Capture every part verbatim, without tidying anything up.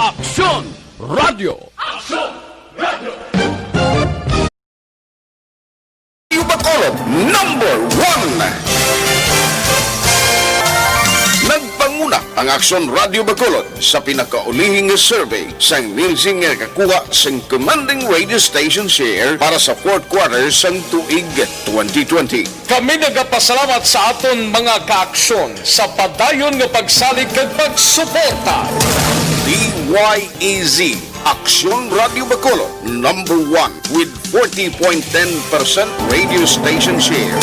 Aksyon Radio. Aksyon Radio. Radyo Bacolod, number one. Nagpanguna ang Aksyon Radio Bacolod sa pinakaulihing survey sang Nielsen nga nakakuha sang commanding radio station share para sa fourth quarter sang tuig twenty twenty. Kami nagapasalamat sa aton mga kaaksyon sa padayon nga pagsalig kag pagsuporta. D Y E Z, Aksyon Radio Bacolod, number one with forty point ten percent radio station share.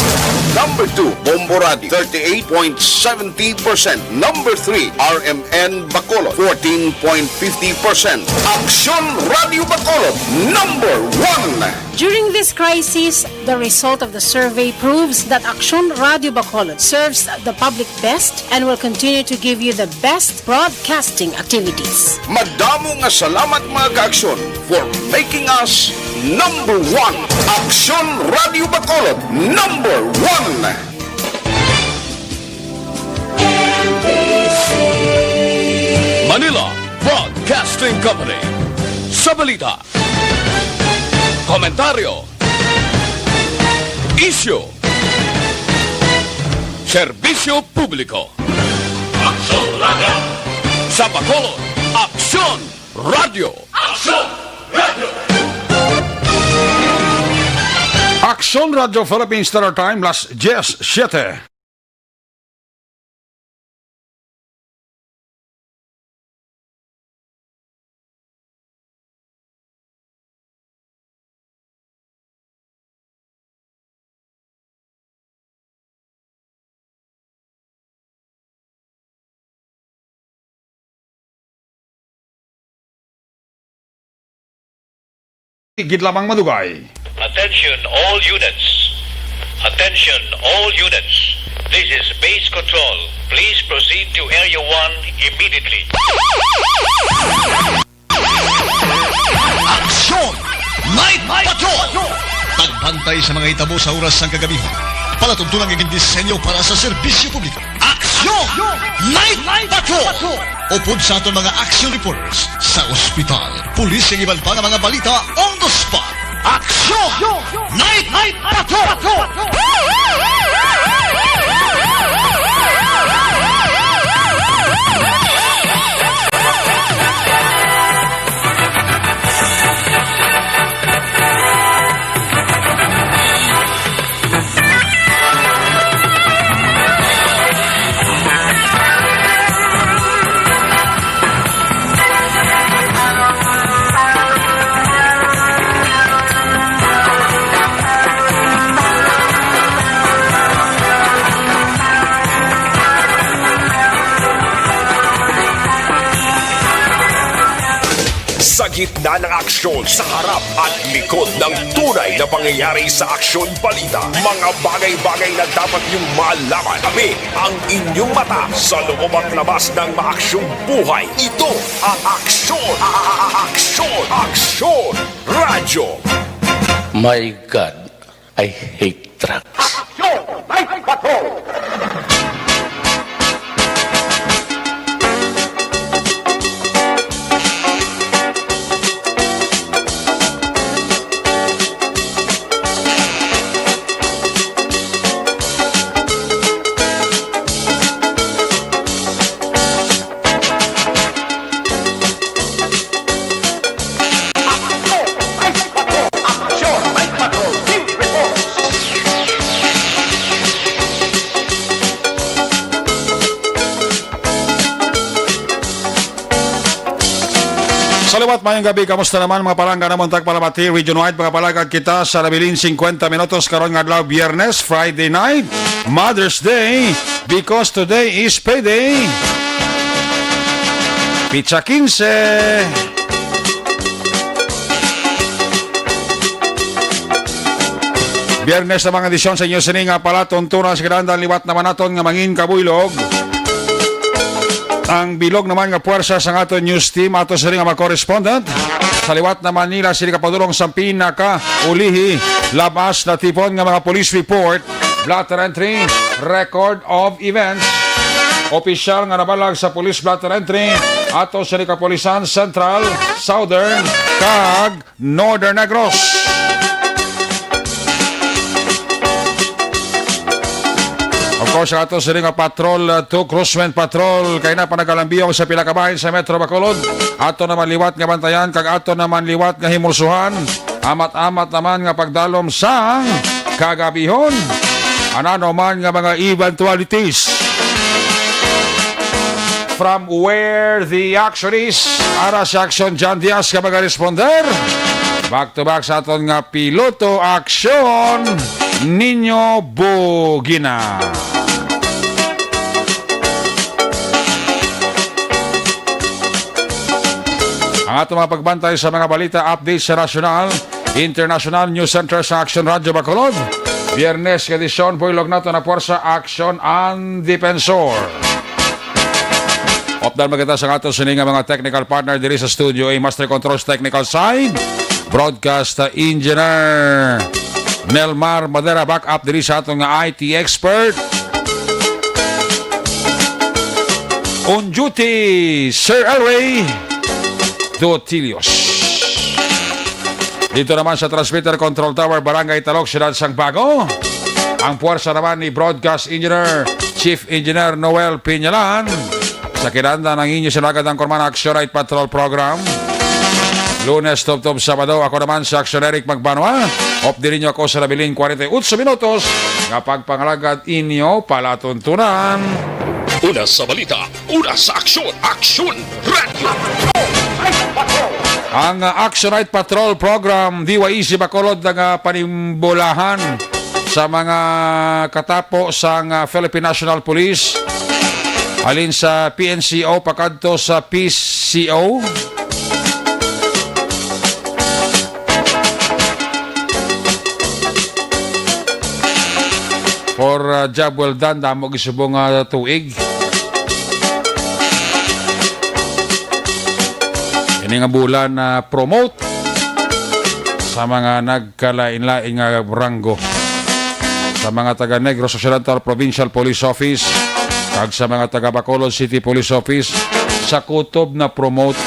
Number two, Bombo Radio, thirty-eight point seventy percent. Number three, R M N Bacolod, fourteen point fifty percent. Aksyon Radio Bacolod, number one. During this crisis, the result of the survey proves that Aksyon Radio Bacolod serves the public best and will continue to give you the best broadcasting activities. Madamo nga salamat, mga kaaksyon, for making us number one. Aksyon Radio Bacolod, number one. Manila Broadcasting Company. Sa balita, komentaryo, isyu, serbisyo publiko. Aksyon Radio. Sa Bacolod, Aksyon Radio. Aksyon Radio. Aksyon Radio Philippines Standard Time, las diez siete. Gid lamang madugay. Attention all units. Attention all units. This is Base Control. Please proceed to Area one immediately. Aksyon Night Patrol! Pagbantay sa mga hitabo sa oras sang kagamihan. Palatuntunan nga gindisenyo para sa serbisyo publiko. Aksyon Night Patrol! Upod sa aton mga action reporters sa ospital, pulis, kag iban pa nga mga balita on the spot. Aksyon Night Patrol! Sa gitna ng aksyon, sa harap at likod ng tunay na pangyayari sa Aksyon Balita, mga bagay-bagay na dapat niyong malaman. Kami ang inyong mata sa loob at labas ng maaksyong buhay. Ito ang Aksyon, a-, a-, a-, Aksyon, Aksyon Radyo. My God, I hate drugs. Aksyon! May Patrol! Sa liwat, mayong gabi. Kamusta naman, mga palangga namon tagpalamati? Region wide, mga palagad kita sa nabilin singkwenta minutos karon nga adlaw, Biyernes, Friday night, Mother's Day, because today is payday. Pitsa kinse. Biyernes na mga edisyon sa inyo sini nga palatuntunan sa kinahanglan liwat naman naton nga mangin kabuylog. Ang bilog naman nga puwersa sa aton news team, ato sini nga mga correspondent. Sa liwat naman nila sila kapadulong sa pinakaulihi, labas na tipon nga mga police report, blotter entry, record of events. opisyal nga nabalag sa Police Blotter Entry ato sa Kapulisan Central, Southern, kag Northern Negros. Of course, ato sini nga Patrol, uh, two, Crosswind Patrol, kay na pa nagalambiyong sa pila ka bahin sa Metro Bacolod. Ato naman liwat nga bantayan, kag ato naman liwat nga himulsuhan. Amat-amat naman nga pagdalom sang kagabihon. Ano man nga mga eventualities. From where the action is, ara si Action John Diaz nga magaresponder. Back to back sa aton nga piloto, Action Niño Bugina. Ang ato mga pagbantay sa mga balita, update sa nasyonal, international news center sa Action Radio Bacolod. Biyernes nga edisyon, buylog nato na Pwersa, Action ang Depensor. Updan magkita sa ato sini nga mga technical partner diri sa studio, A, Master Controls Technical Side, Broadcast Engineer Nelmar Madera, back up diri sa aton nga I T expert. On duty, Sir Elway Dotilios. Dito naman sa Transmitter Control Tower, Barangay Talok, Siyudad sang Bago, ang puwersa naman ni Broadcast Engineer, Chief Engineer Noel Piñalan. Sa kinanda ng inyo sinagad ang Kurman Action Night Patrol Program. Lunes tubtob Sabado, ako naman si Action Eric Magbanwa. Updi ninyo ako sa nabiling forty-eight minutos nga pagpangalagad inyo palatuntunan. Una sa balita, una sa aksyon, Aksyon Radio. Ang, uh, Action Night Patrol Program, D Y E C Bacolod, nga panimbulahan sa mga katapo sang, uh, Philippine National Police, halin sa P N C O pakadto sa P C O. For, uh, job well done, damo gisubong nga tuig. Ini nga bulan na promote sa mga nagkalain-lain nga ranggo, sa mga taga Negros Occidental Provincial Police Office kag sa mga taga Bacolod City Police Office, sa kutob na promote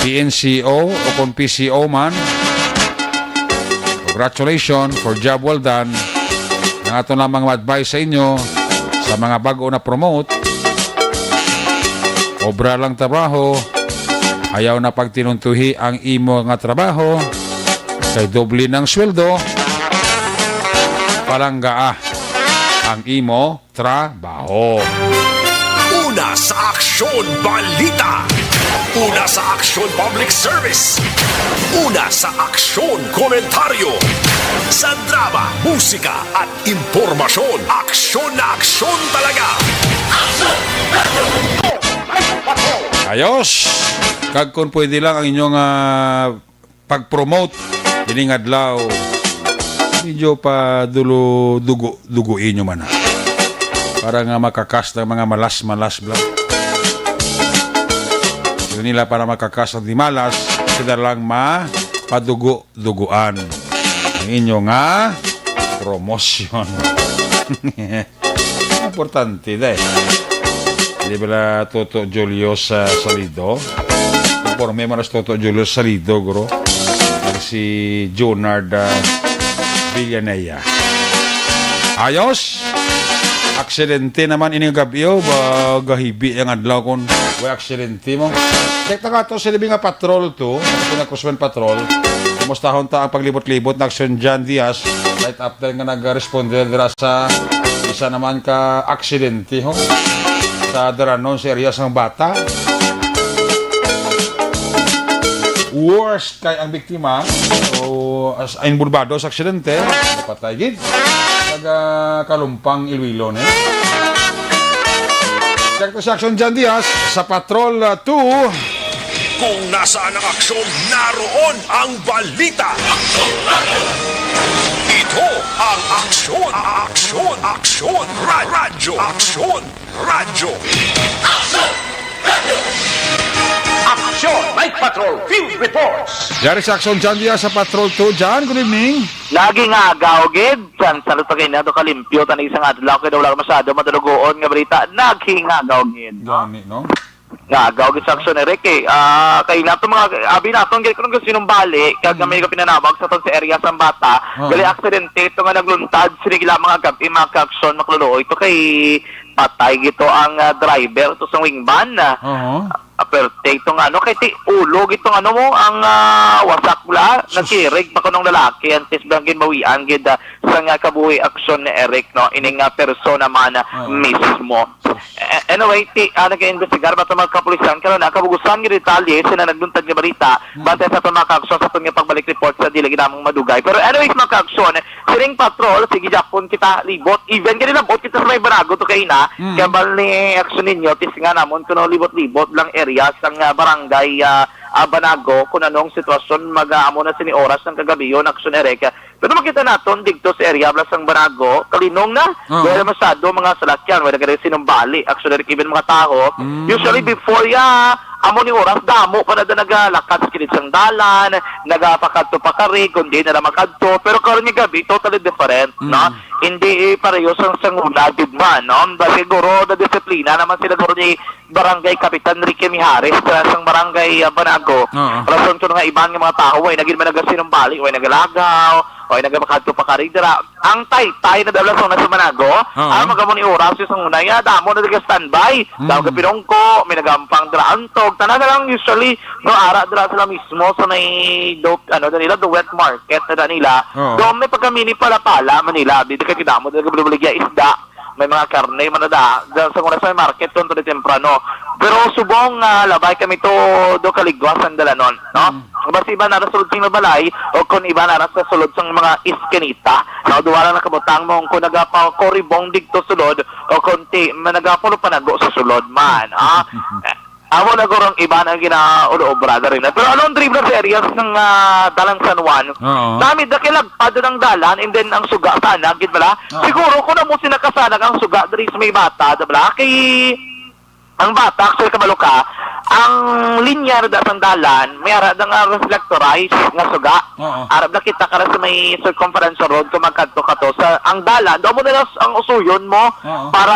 P N C O o kon P C O man. Congratulations for job well done. Ang ato lamang ma-advise sa inyo, sa mga bag-o na promote, obra lang trabaho, ayaw na pagtinuntuhi ang imo nga trabaho, kay doble ng sweldo, palanggaa ang imo trabaho. Una sa aksyon, balita. Una sa aksyon, public service. Una sa aksyon, komentaryo. Sa drama, musika, at impormasyon, aksyon na aksyon talaga. Ayos! Kag kung pwede lang ang inyong, ah, pag-promote ining adlaw, medyo pa dulo, dugo, dugo inyo man, ha. Para nga makakas ng mga malas-malas bla. Yun nila para makakas ang di malas, sila lang mapadugo-duguan ang inyo nga promotion. Importante, day. Di bala Toto Julio sa Salido? Conforme man si Toto Julio Salido, guro. Kag si Junard, ah, Villanea. Ayos! Aksidente naman ini nga gab-i, oh. Ba, gahibi ang adlaw kon way aksidente mo. Check na ka to, sila nga patrol to. Ito na Crosswind Patrol. Kumustahon ta ang paglibot-libot na Aksyon John Diaz. Right after nga nag-responde dira sa isa naman ka aksidente, ho, sa Daranon, sa area sang Bata. Worst kay ang biktima, o as, involbado sa aksidente, napatay gid. Taga Kalumpang, Iloilo, ni. Check to sa Aksyon John Diaz sa Patrol, uh, two. Kung nasaan ang aksyon, naroon ang balita. Ito ang Aksyon, Aksyon, Aksyon, Ra-, Radyo, Aksyon, Radyo. Aksyon, may patro- Field Reports. Yari sa Aksyon John Diaz sa Patrol two. John, good evening. Nagingagaw gid. San salud pa kay nato kalimpyo tani isang adlaw kay wala masyado madalugoon nga balita. Nagingagaw gid. Gani, no? Ngagaw gid sa aksyon ni Ricky. Ah, kay nato mga abi naton gid kung sinumbali kag Mm. may pinanawag sa ton sa area sang bata. Oo. Gali aksidente ito nga nagluntad sini gila mga gabi mga kaaksyon makluluoy to kay patay gito ang ah, driver to sa wing van. Oo. Aperte itong ano kay ti ulo gitong ano mo ang ah, wasak bla Sus. Nakirig pa kunong lalaki antes bang ginbawian gid ah, sa nga kabuhi aksyon ni Eric no ining nga persona man ah, Oo. Mismo. A- Anyway, ti ah, nag-iimbestigar ba sa mga kapulisan karon ang kabugusan nga detalye sa nagduntad nga balita bantay sa aton mga kaaksyon sa aton nga pagbalik report sa dili ginamong madugay. Pero anyways, mga kaaksyon, sining patrol, sige Japon kita libot. Even gani labot kita sa may Banago to kay na, Mm. kambal ni aksyon ninyo, tis nga namon kuno libot-libot lang area sang ah, barangay ah, ah, Banago kung anong sitwasyon mag-amo na sini oras ng kagabi yon aksyon Eric. Pero makita naton dito sa area bala sang Banago, kalinong na. Oo. Wala masyado mga salakyan, wala gani sinumbali. Actually, even mga tao, Mm. usually before ya, amo ni oras damo pa na da nagalakat sa kilid sang dalan, nagapakadto pa kari, kundi na lang makadto. Pero karon nga gabi, totally different, Mm. no? Hindi eh, pareho sang sanguna, gid man, no? Dahil siguro na disiplina naman sila siguro ni Barangay Kapitan Ricky Mijares, sa sang Barangay ah, Banago. Oo. Rason ko nga iban nga mga tao, way nagin man nagasinumbali, way nagalagaw, way nagapakadto pa kari dira. Ang taytay na dala sa una sa Banago, Oo. ang magamo ni oras sa una, ya, damo na nag-standby. Mm. Damo ka pinungko, may nagampang dira antog. Tanan na lang usually, no, ara dira sila mismo sa may do, ano, na nila, the wet market na nila. Oo. Do may pagkamini pala-pala, Manila, dito kay damo na nagbaligya isda. May mga karne man na da, da sa una sa may market to, to temprano. Pero subong nga labay kami to do kaligwa sang dalanon, no? Mm. Basi iba na sulod sing balay o kon iba na sa sulod sang mga iskinita. No, duwa lang nakabutang mo kung nagapakoribong digto sulod o kon ti man nagapulo panago sa sulod man. Ah, amo na gurong iba na ginaulo-obra na rin. Pero anong dribble sa areas ng ah, Dalan San Juan? Oo. Dami da kilagpad ng dalan and then ang suga sana, gid bala? Oo. Siguro kung amo sinakasanag ang suga diri sa may bata, da bala? Kay ang bata, actually, kabalo ka, ang linya na da sang dalan, may ara da nga reflectorized nga suga. Oo. Arab na kita kara sa may circumferential road kung magkadto ka to. Sa, ang dalan, doon mo na lang ang usuyon mo Oo. para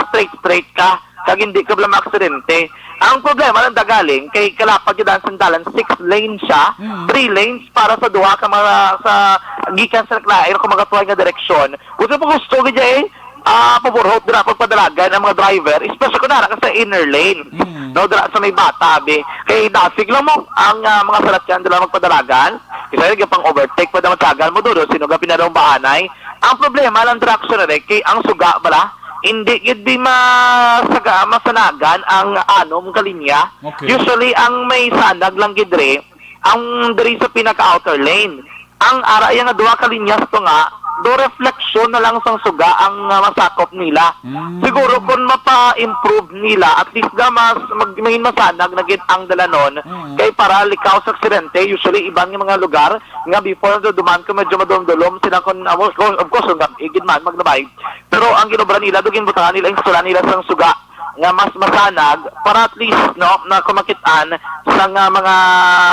straight-straight ka. Kag hindi ka bala maaksidente. Ang problema lang dagaling, kay kalapag yung daan sang dalan, six lanes siya, Mm. three lanes para sa duha ka mga sa gikan sa naglain o kung magatuhay nga direksyon. Gusto pa gusto gid eh, ah, paburhot dira pagpadalagan ang mga driver, especially kung nara ka sa inner lane. Mm. No, dira sa may bata, abi. Kay dasig lang mo ang ah, mga salakyan dira magpadalagan. Kasi yung pang overtake pa naman tagal mo doon, sino ka pinalong baanay? Ang problema lang dira actually, kay ang suga bala, hindi gid di masaga masanagan ang anom ka linya. Okay. Usually ang may sanag lang gid diri, ang diri sa pinaka outer lane. Ang ara iya nga duha ka linya sa tunga, do refleksyon na lang sang suga ang ah, masakop nila. Mm. Siguro kung mapa-improve nila, at least da mas mag, may masanag na gid ang dalanon Mm. kay para likaw sa aksidente. Usually iban nga mga lugar nga before do duman ko medyo madulom-dulom sila kun of course, of course ang gab-i gid man maglabay. Pero ang ginobra nila do ginbutangan nila, instalan nila sang suga nga mas masanag para at least no na kumakitaan sa nga mga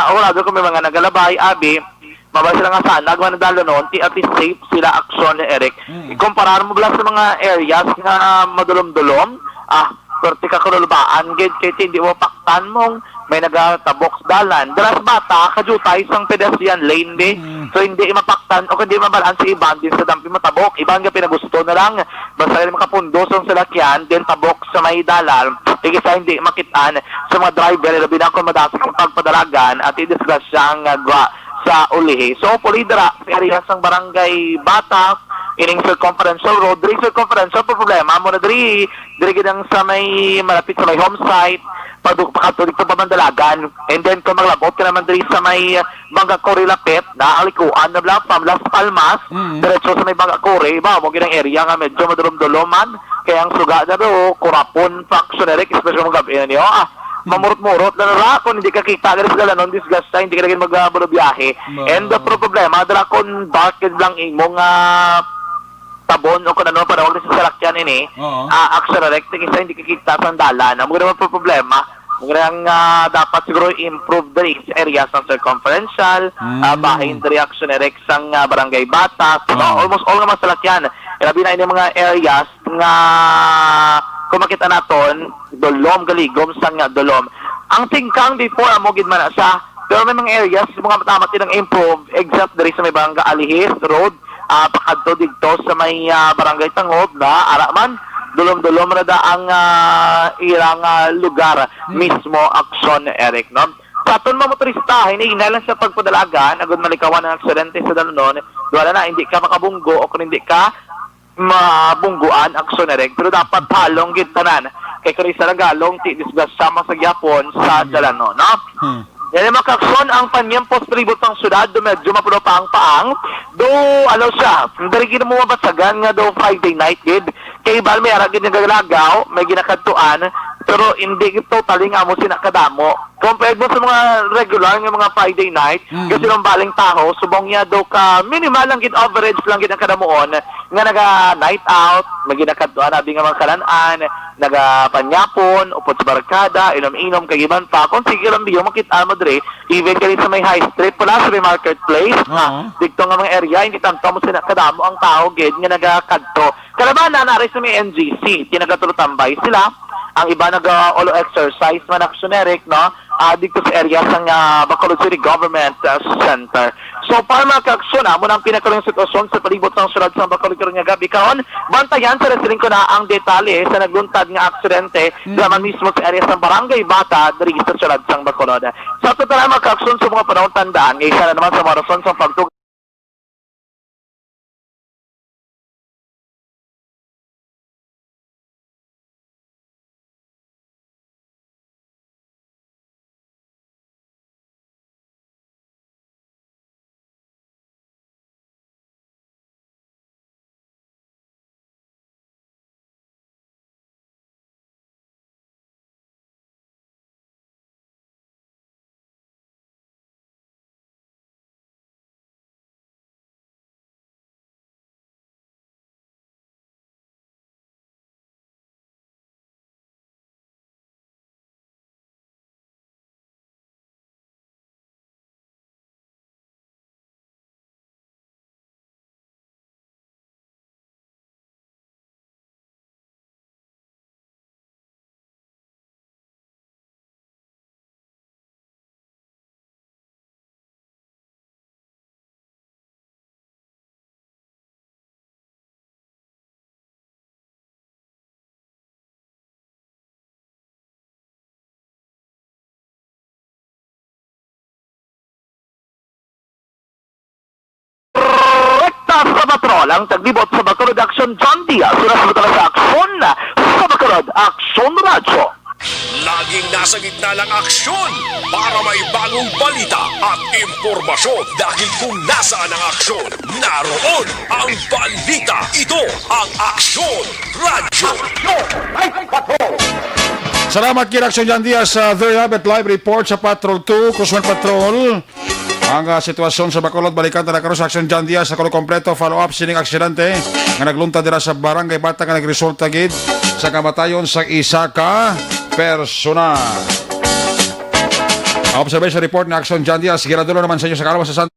wala do kung may mga nagalabay abi mabay sila nga sanag man dalo noon ti at least safe sila aksyon ni Eric. Mm. Ikumparar mo bala sa mga areas nga madulom-dulom, ah, perti ka kululbaan gid kay hindi mo paktan mong may nagatabok sa dalan. Dalas bata, kajutay sang pedestrian lane, be. Mm. So, hindi mapaktan o hindi mabalaan sa iban din sa dampi matabok. Iban nga pinagusto na lang. Basta yung makapundos ang salakyan, din tabok sa may dalan. Yung isa hindi makitaan sa mga driver, labi na kung madasig ang pagpadalagan at idisgrasya ang ah, gwa sa ulihi. So, hopefully, dira, sa area sang barangay Bata, ining circumferential road, diri circumferential, pa problema mo na diri, diri gid ang sa may malapit sa may home site, padu-, pakadto dito pa Mandalagan. And then, kung maglabot ka naman diri sa may Bangkakori lapit, na alikuan na lang from Las Palmas, Mm. diretso sa may Bangkakori, ba, mo gid ang area nga medyo madulom-dulom man, kaya ang suga na do, kurapon, fractionary, especially mga gabi na niyo, ah, mamurot-murot na nara, kung hindi ka kita, diri sa dalanon, disgasta, hindi ka lagi magbulo biyahe. Ma- And the pro-, problema, dala kung dark gid lang imong ah, tabon o kung ano, panawag sa salakyan ini, Oo. ah, accelerate, isa hindi ka kita sa dalan. Ang mga problema, Ang, ah, dapat siguro improve diri sa area sang circumferential, ah, Mm. bahin diri, Action Eric, sang, ah, Barangay Bata, no? Oo. Almost all nga mga salakyan. Grabe na ini mga areas nga kung makita naton, dulom, galigom sang, ah, dulom. Ang Singkang before, amo gid man na siya. Pero may mga areas, mga matamat din ang improve, except diri sa may Barangay Alihis Road, ah, pakadto didto sa may, ah, Barangay Tangob na ara man, dulom-dulom ra da ang, ah, ilang, ah, lugar Hmm. mismo, Action Eric, no? Sa aton mga motorista, hinay-hinay lang sa pagpadalagan, agud malikawan ang aksidente sa dalanon, wala na, hindi ka makabunggo o kung hindi ka mabungguan, Action Eric, pero dapat halong gid tanan. Kay kung isa lang galong, ti disgrasya man sa gyapon sa Hmm. dalanon, no? Hmm. Yan ang mga kaaksyon, ang panyempos palibot sang syudad, do medyo mapuno pa ang paang. Do, ano siya, diri gid mo mabasagan nga do Friday night gid. Kay iban may ara gid nagalagaw, may ginakadtuan, pero hindi gid totally nga amo sina kadamo. Compared mo sa mga regular nga mga Friday night, Mm. kasi nung baling taho, subong niya do ka minimal lang gid, average lang gid ang kadamuon nga naga night out, may ginakadtuan abi nga mga kalan-an, nagapanyapon, upod sa barkada, inom-inom, kag iban pa. Kung sige lang biyo, makita mo diri, even kani sa may high street, pala sa may marketplace, Oo. ah, dito nga mga area, hindi tanto mo sina kadamo ang tao gid nga nagakadto. Kalabanan, nari sa may N G C, ti nagatulotambay sila. Ang iba nag-, ah, olo exercise man, Action Eric, no? Ah, dito sa area sang, ah, Bacolod City Government, ah, Center. So, para mga kaaksyon, amo na ang pinakahuling sitwasyon sa palibot sang syudad sang Bacolod karon nga gab-i. Karon, bantayan sa wrestling ko na ang detalye sa nagluntad nga aksidente Mm. naman mismo sa area sang Barangay Bata diri sa syudad sang Bacolod. Sa total, mga kaaksyon, sa mga panahon, tandaan nga isa na naman sa mga rason sa pagtug- Rekta sa patrol ang taglibot sa Bacolod Action, John Diaz. Una sa butang sa aksyon sa Bacolod Action Radyo. Laging nasa gitna ng aksyon para may bagong balita at impormasyon. Dahil kung nasaan ang aksyon, naroon ang balita. Ito ang Aksyon Radyo. Salamat, Kira Action John Diaz. Sa There You Have It, live report sa Patrol two, Cruzman Patrol. Ang, ah, sitwasyon sa Bacolod, balikan ta na karon sa Action John Diaz sa kuno kompleto follow-up sining aksidente nga nagluntad dira sa Barangay Bata nga nagresulta gid sa kamatayon sa isa ka persona. Observation report ni Action John Diaz, giradulo naman sa inyo sa Kalawa sa San-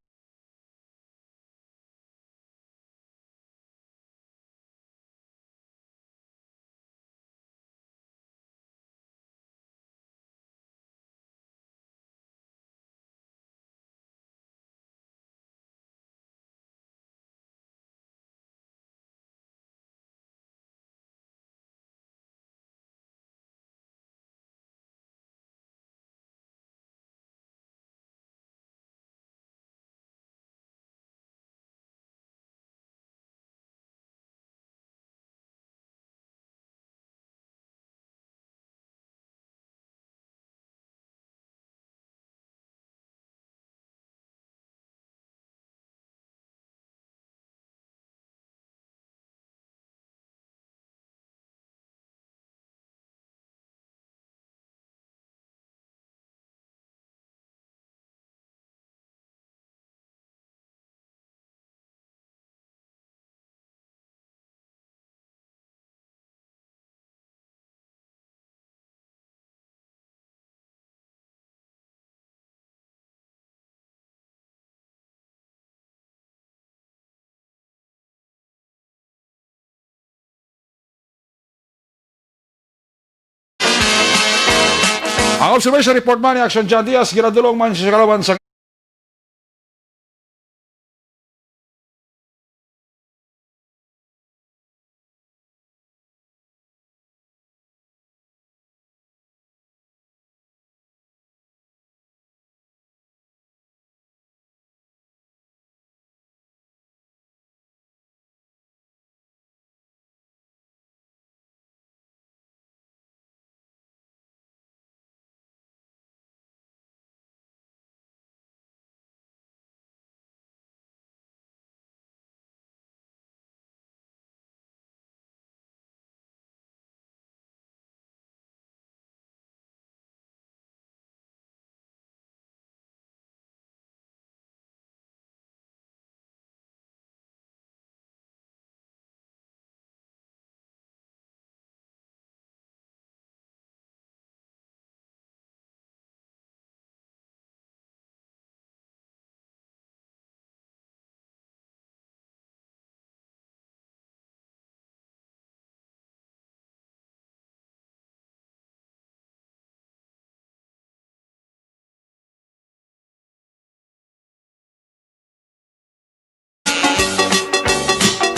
Observation report man ni Action John Diaz, ginadulong man sa kalawan sa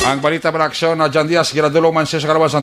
Ang balita man, Aksyon na John Diaz, ginadulong man siya sa kalawan sa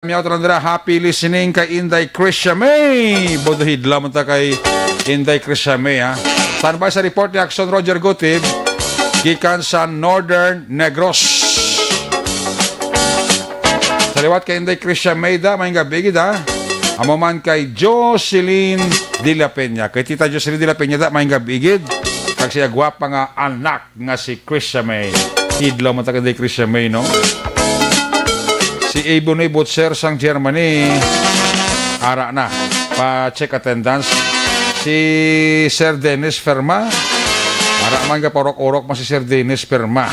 Miyaw tanan dira, happy listening kay Inday Krisha May. Buduhid lamang ta kay Inday Krisha May, ha. Standby sa report ni Action Roger Gutib, gikan sa Northern Negros. Sa liwat kay Inday Krisha May da, may gabi gid, ha. Amo man kay Jocelyn de la Peña. Kay Tita Jocelyn de la Peña da, may gabi gid. Kag siya gwapa nga anak nga si Krisha May. Idlaw man ta kay Krisha May, no? Si Ebony Butcher sang Germany, ara na, pa-check attendance. Si Sir Dennis Ferma, ara man, gapaurok-urok man si Sir Dennis Ferma.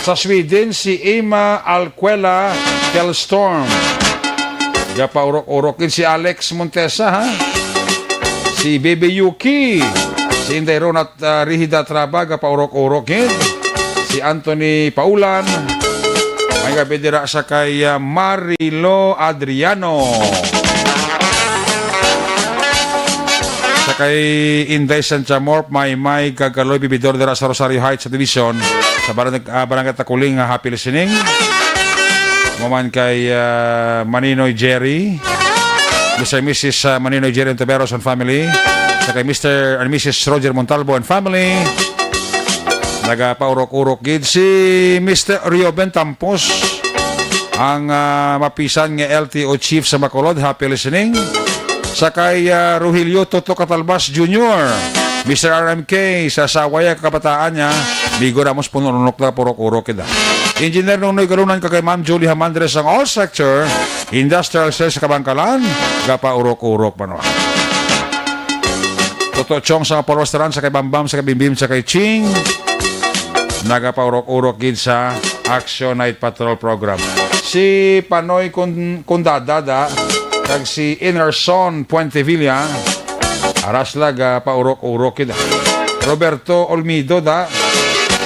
Sa Sweden, si Emma Alquela Kjellstorm, gapaurok-urok gid. Si Alex Montesa, ha? Si Baby Yuki, si Inday Rona, ah, Rihida Traba, gapaurok-urok gid. Si Anthony Paulan, may gabi dira sa kay, ah, Marilo Adriano. Sa kay Inday Santiamor, Maymay, kag Kaloy Bibidor dira sa Rosario Heights Subdivision, sa barang-, ah, Barangay Takuling, ah, happy listening. Maman kay, ah, Maninoy Jerry, Mister and Missus, ah, Maninoy Jerry Ontiveros and family. Sa kay Mister and Missus Roger Montalvo and family. Nagapaurok-urok gid si Mister Rioben Tampos, ang, ah, mapisan nga L T O chief sa Bacolod. Happy listening. Sa kay, ah, Rogelio Toto Catalbas Junior, Mister R M K, sa asawa niya, kabataan niya, migo na mos pununok na purok-urok kita. Engineer Nonoy Galunan, kag kay Ma'am Julie Hamandres, ang all sector, industrial sales sa Kabangkalan, gapaurok-urok pa, no? Toto Chong sa Polo Restaurant, sa kay Bambam, sa kay Bimbim, sa kay Ching, nagapaurok-urok gid sa Action Night Patrol Program. Si Panoy Kun-, Kundada da, kag si Inerson Puentevilla, ara sila gapaurok-urok gid. Roberto Olmido da,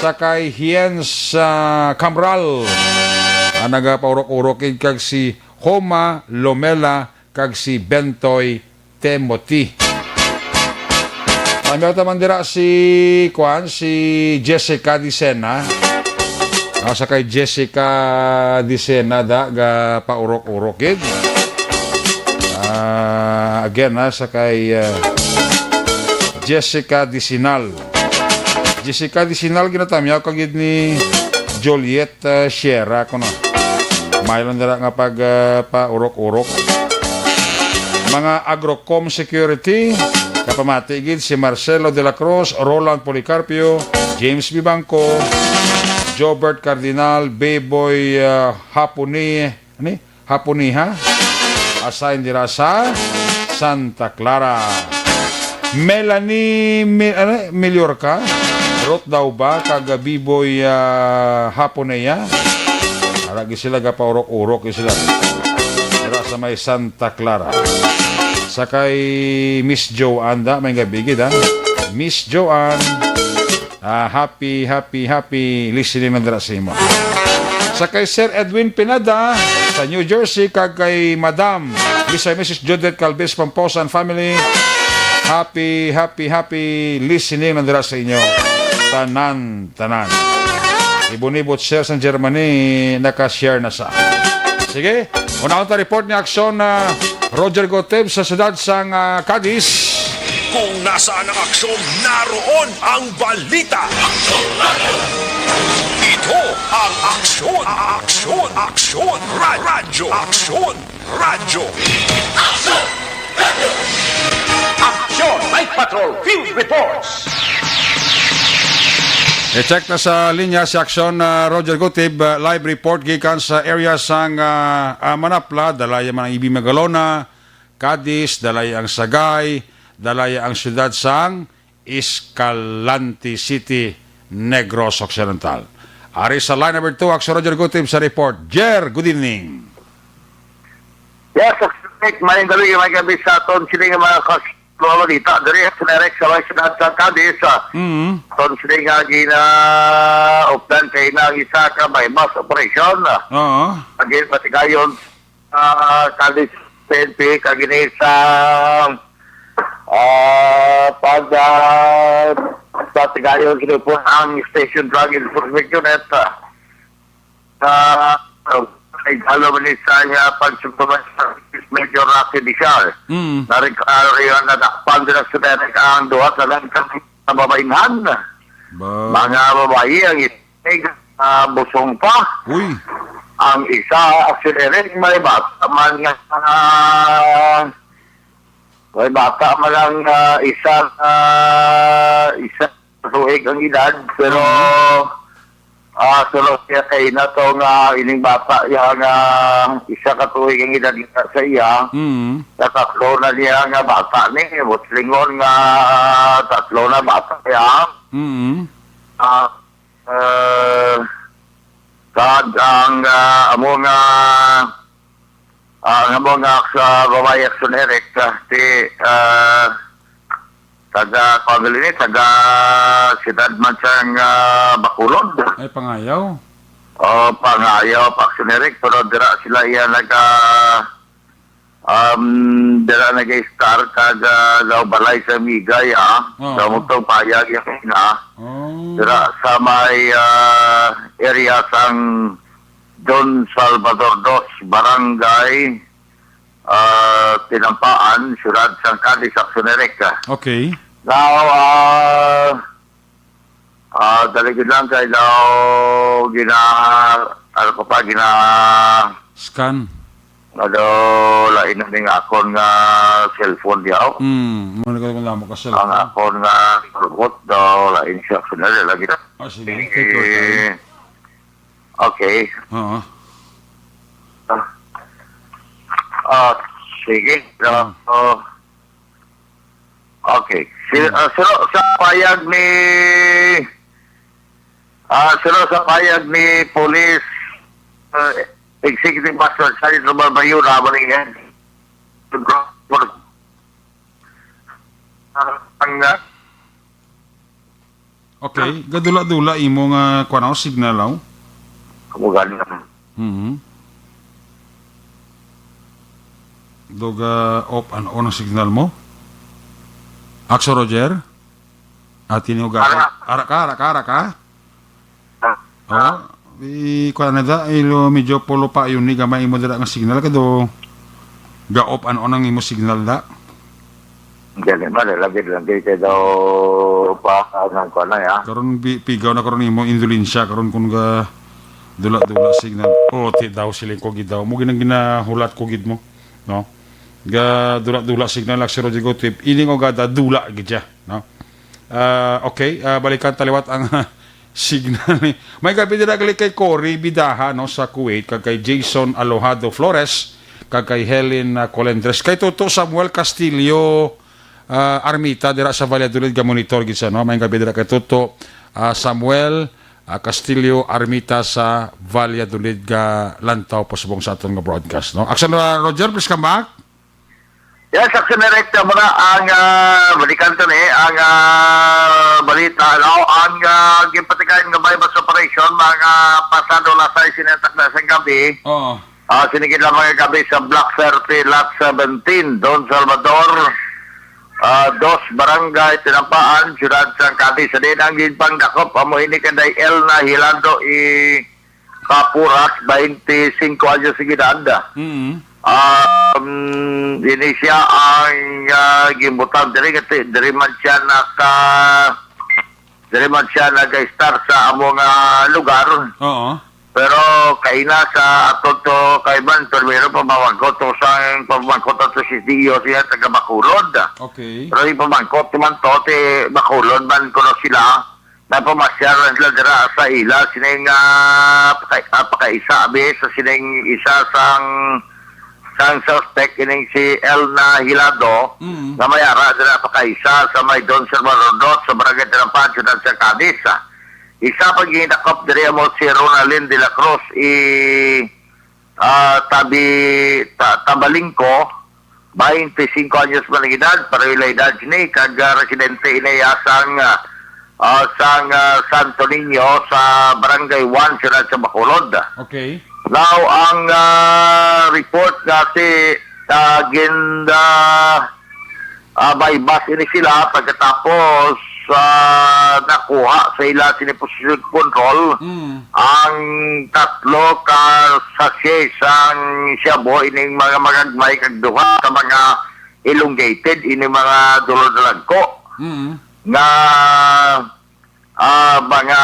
sa kay Hiens, ah, Camral, ang nagapaurok-urok gid, kag si Homa Lomela, kag si Bentoy Timothy. Ang ta man dira si, kuan, si Jessica Dicena. Ah, sa kay Jessica Dicena da, gapaurok-urok gid. Ah, again, ha, sa kay, ah, Jessica Dicinal. Jessica Dicinal, ginatamyaw ka gid ni Juliet, ah, Sierra, kuno. May lang dira nga pag, ah, paurok-urok. Mga Agrocom Security, kapamati gid si Marcelo de la Cruz, Roland Policarpio, James Vivanco, Jobert Cardinal, Beboy, ah, Haponi, ani? Haponiha. Assign dira sa Santa Clara. Melanie Mi-, ano, Miliorca, Ruth Dauba, kag Biboy, ah, Haponeya. Ara gid sila, gapaurok-urok gid sila. Dira sa may Santa Clara. Sa kay Miss Joanne da, may gabi gid, ha? Miss Joanne, ah, happy, happy, happy listening na dira sa imo. Sa kay Sir Edwin Pineda sa New Jersey, kag kay Madam Mister and Missus Judith Calves Pomposa and family, happy, happy, happy listening na dira sa inyo. Tanan, tanan. Ibon-ibot, sir, sang Germany, naka-share na sa. Sige, unahon ta report ni Aksyon na Roger Gotib sa siyudad sang, ah, Cadiz. Kung nasaan ang aksyon, naroon ang balita. Ito ang Aksyon, Aksyon, Aksyon, Ra-, Radyo, Aksyon, Radyo. Aksyon Night Patrol Field Reports. I-check na sa linya si Aksyon, ah, Roger Gutib, ah, live report gikan sa area sang, ah, ah, Manapla, dala iya man ang Ibi Magalona, Cadiz, dala iya ang Sagay, dala iya ang siyudad sang Escalante City, Negros Occidental. Ari sa line number two, Aksyon Roger Gutib sa report. Jer, good evening. Yes, Nick, maayong gabi, maayong gabi sa aton sini nga mga kas-, mga balita. Diri sa direct sa may siyudad sa Cadiz, ah. Mm. Aton sini nga gina-updan kay na ang isa ka may mass operation, ah. Oo. Agin patigayon, ah, Cadiz P N P, kag ini sa, ah, pag, ah, patigayon, sini po ang Station Drug Enforcement Unit, ah. Sa, ay, alam ni sa nga pag-supervise sa Major Rocky Dizar. Mm. Narik-, ah, riyan nadakpan din ang suderek ang duha ka lang ka babainhan. Ba? Mga babayi ang isa, ah, busong pa. Uy. Ang isa, actually, may bata man nga, ah, may bata man ang, ah, isa, ah, isa tuig ang edad, pero, Mhm. ah, suno siya kay na to nga ining bata iya nga isa ka tuig ang edad sa iya, Mhm. sa tatlo na niya nga bata ni, Butlingon nga tatlo na bata niya. Mhm. Ah, eh, kag ang, ah, amo nga, ah, ang amo nga sa babayi action Eric, ah, ti, ah, taga, kuwan gali ni, taga siyudad man sang, ah, Bacolod. Ay, Pangayaw. O, Pangayaw, action Eric, pero dira sila iya naga, um, dira nag-star kag, ah, daw balay sa Migay, ah. Oo. Sa mutong payag yung ina. Oh. Dira sa may, ah, area sang Don Salvador Dos, Barangay, ah, Tinampaan, Siyudad sang Cadiz, action Eric. Okay. Now, ah, ah, dali gid lang kay daw gina-, ano ko pa, gina- Scan. Nga daw lain na ning akon nga cellphone diyaw. Hmm, mo na ko namo ka Ang cellphone. Akon nga robot daw lain siya, action Eric, lagi na. Ah, sige. Take your time. Eh, okay. Oo. Ah. Ah, sige. Ah. So, okay. Si, Hmm. ah, so, sa payag ni, ah, so, sa payag ni Police, ah, Executive Master Sergeant Romar Bayura, Malingan, ang, ah, Okay, gadula-dula imo nga kuwan, oh, signal, oh. Amo gani naman. Mhm. Doga off and on ang signal mo. Action Roger? Ati ni Ugaso. Ara. Ara ka, ara ka, ara ka? Ah. Oh, i-, kuwan na da, ilo, medyo pulo pa yun ni gamay imo dira nga signal, kado ga off and on ang imo signal da. Gani man, eh, lagi lang kay, kay daw pa, ah, nang kuwan na, ya. Karon bi-, pigaw na karon imo indulensya, karon kun ga dula-dula signal. Oh, ti daw siling ko gid daw. Mo ginang ginahulat ko gid mo, no? Ga dula-dula signal lang si Rodrigo Tip. Ining ugada dula gid siya, no? Ah, okay, ah, balikan ta liwat ang signal ni. May gabi dira gali kay Cory Bidaha, no, sa Kuwait, kag kay Jason Alojado Flores, kag kay Helen, ah, Colendres. Kay Toto Samuel Castillo, ah, Armita dira sa Valladolid, ga monitor gid sa, no? May gabi dira kay Toto, ah, Samuel, ah, Castillo Armita sa Valladolid, ga lantaw pa subong sa aton nga broadcast, no? Action, ah, Roger, please come back. Yes, Action Director, muna ang, ah, balikan to ni, ang, ah, balita, no? Ang, ah, ginpatigayon nga buy-bust operation, mga pasado alas sais sini takna sang gabi. Oo. Ah, sinigid lamang ang gabi sa Block thirty, Lot seventeen, Don Salvador, ah, dos, Barangay Tinampaan, Siyudad sang Cadiz. Sa din ang ginpangdakop, amo ini kanday Elna Hilando i Kapuras, twenty-cinco anyos ang edad. Mm. Um, ini siya ang, ah, ginbutang diri, kasi diri man siya naka, diri man siya nag-start sa amo nga lugar. Oo. Pero kaina sa ato to, kay man, primero pamangkot to sang pamangkot to si Dio, siya taga Bacolod. Okay. Pero ipamangkot man to, ti Bacolod man kuno sila. Napamasyal lang sila dira sa ila, sining, ah, paka-, ah, pakaisa, abi, sa sining isa sang, sang suspect, ining si Elna Hilado, Mm. nga may ara dira pakaisa sa may Don Sermon Rodot, sa Barangay Tinampaan, Siyudad sa Cadiz. Isa pa ginakop diri amo si Ronaldin de la Cruz, i ah, Tabi-, Ta-, Tabalingco, twenty-cinco anyos man ang edad, pareho lang edad sini, kag, ah, residente ini sang, ah, ah, sang, ah, Santo Niño sa Barangay One, Siyudad sa Bacolod. Okay. Now, ang, ah, report nga si, ah, gin-, ah, ah, buy-bust ini sila pagkatapos, ah, nakuha sa ila sini possession control Mm. ang tatlo ka sachet sang shabu ining mga magagmay kag duha ka mga elongated ini mga dulodalagko Mm. nga, ah, mga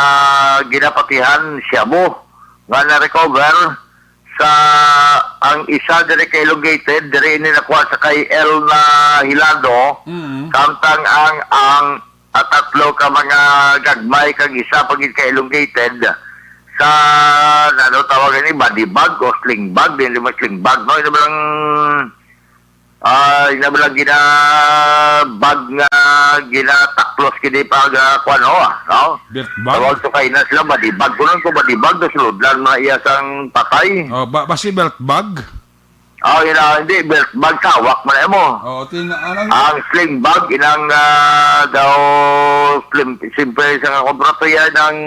ginapatihan shabu nga na-recover sa ang isa diri ka elongated, diri ini nakuha sa kay Elna Hilado, Mm. samtang ang, ang, ah, tatlo ka mga gagmay kag isa pa gid ka elongated sa, ano tawag ini, body bag o sling bag, dili mo sling bag, no? Ino ba lang, ah, ina ba lang gina-bag nga ginataklos kini pa nga kuwan, oh, ah, no? Belt bag? Tawag to kay na sila, body bag. Kunon ko body bag, to sulod lang na iya sang patay. Oh, ba, basi belt bag? Oh, yun na, hindi, belt bag, tawag mo na mo. Oh, tin-, anong Ang sling bag, inang, ah, daw, slim, simple sa nga kontrato yan, ang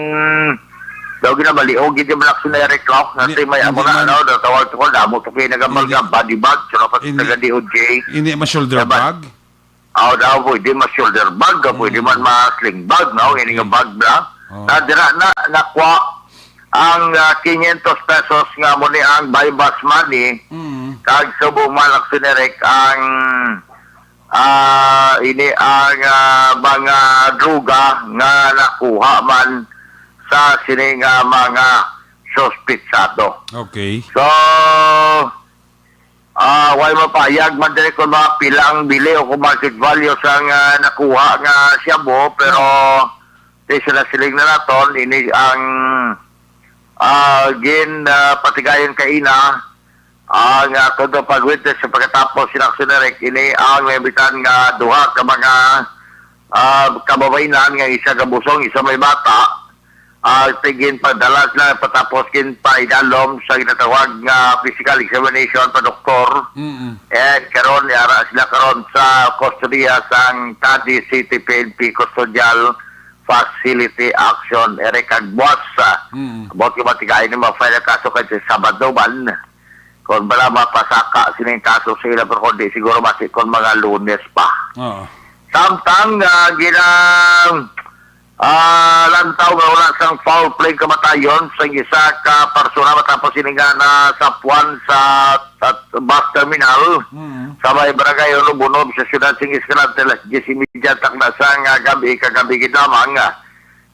daw ginabaliog, gid yung malak sa Eric Clock, Hindi, kasi may hindi amo na, man ano, daw tawag ko, damo to kayo nagamal Hindi. nga body bag, so dapat Hindi. taga D O J. Hindi ma shoulder Dapat bag? Aw, daw, pwede ma shoulder bag, ah, pwede Mm. man ma sling bag, no? Ini nga Okay. bag na. Oh. Na dira na, nakuha ang, ah, quinientos pesos nga mo ni ang buy bust money, Mm. kag subong man, Action Eric, ang, ah, ini ang, ah, mga droga nga nakuha man sa sini nga mga suspitsado. Okay. So, ah, way mapayag man diri kung mga pila ang bili o kung market value sang, ah, nakuha nga shabu, pero di sila siling na naton, ini ang, ah, gin, ah, patigayon kaina, ang, ah, todo pag-witness sa pagkatapos sila, Action Eric, ini ang naimbitahan nga duha ka mga, ah, kababayinan nga isa ka busong, isa may bata. Ah, tigin padala sila, patapos gin pa idalom sa ginatawag nga physical examination pa doktor. Mm-mm. And karon, yara sila karon sa kustodiya sang Cadiz City P N P Custodial Facility. Action Eric, kag buwas, ah, Mm. about ko matigay ni ma-file ang kaso kay sa Sabado man. Kung bala mapasaka sining kaso sa ila, pero kung di, siguro basi kung mga Lunes pa. Oo. Samtang, ah, gina-, ah, lantaw nga wala sang foul play kamatayon sa isa ka persona matapos ini nga nasapuan sa, sa bus terminal Mm. sa may barangay Unob-Unob sa siyudad sing Escalante, alas diyes y media takna sang, ah, gabi, kagabi gid lamang.